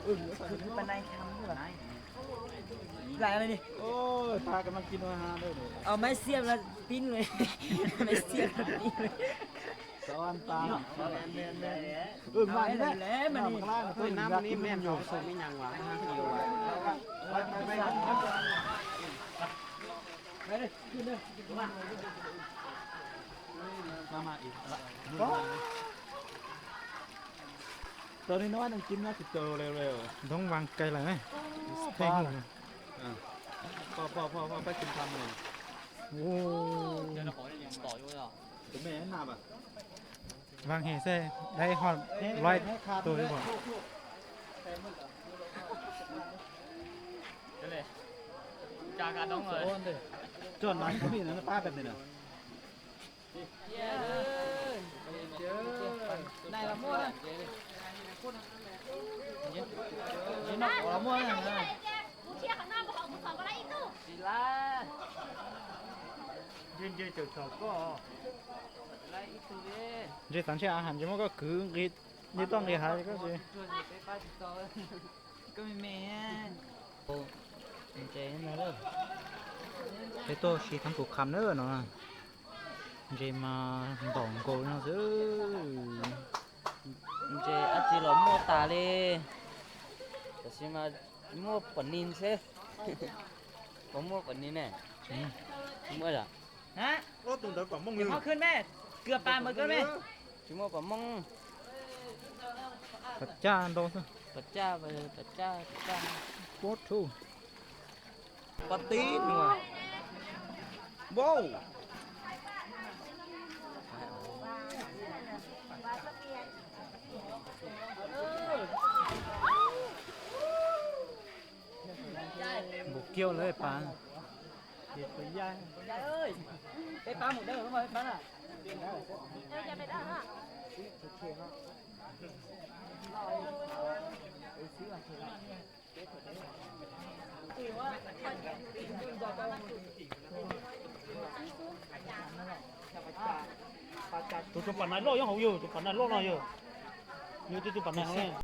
Tus pab nai tham hwb. Lam li. Oj, pab kab nab kib nua ha. Au, maiv xiam la pib li. Maiv xiam la pib li. Xov an tas. Lam li, lam li. Tau li no neeg kim no tsis tau li. Ntoo vas kais lawm ne. Pab kim tham. Vas hem xej dai ho lais tus li. Coj nais koj mi no pab pem tim na. Ntses tas ntshe a has ntses muab koj kwv nqis, nws toj nqis hav koj tsis. Ntses no, peb tuaj siv thab tus kham na no. Ntses mas ntaus nkaus no xwb. Ntses dab tsi los muaj tas li. Tam sim mas muaj pom nis xwb. Puas muaj pom nis ne? Muaj yom. Tsis muaj pom mooj. Pom caj ntau xwb. Pom caj, pom caj, pom caj. Pom tib nua. Wow. Npaum kiag lawv pab. Peb pab mus dawb peb pab na. Tus tus pam nais loj nyob hauv yog, tus pam nais loj no yog. Yog tus tus pam nais.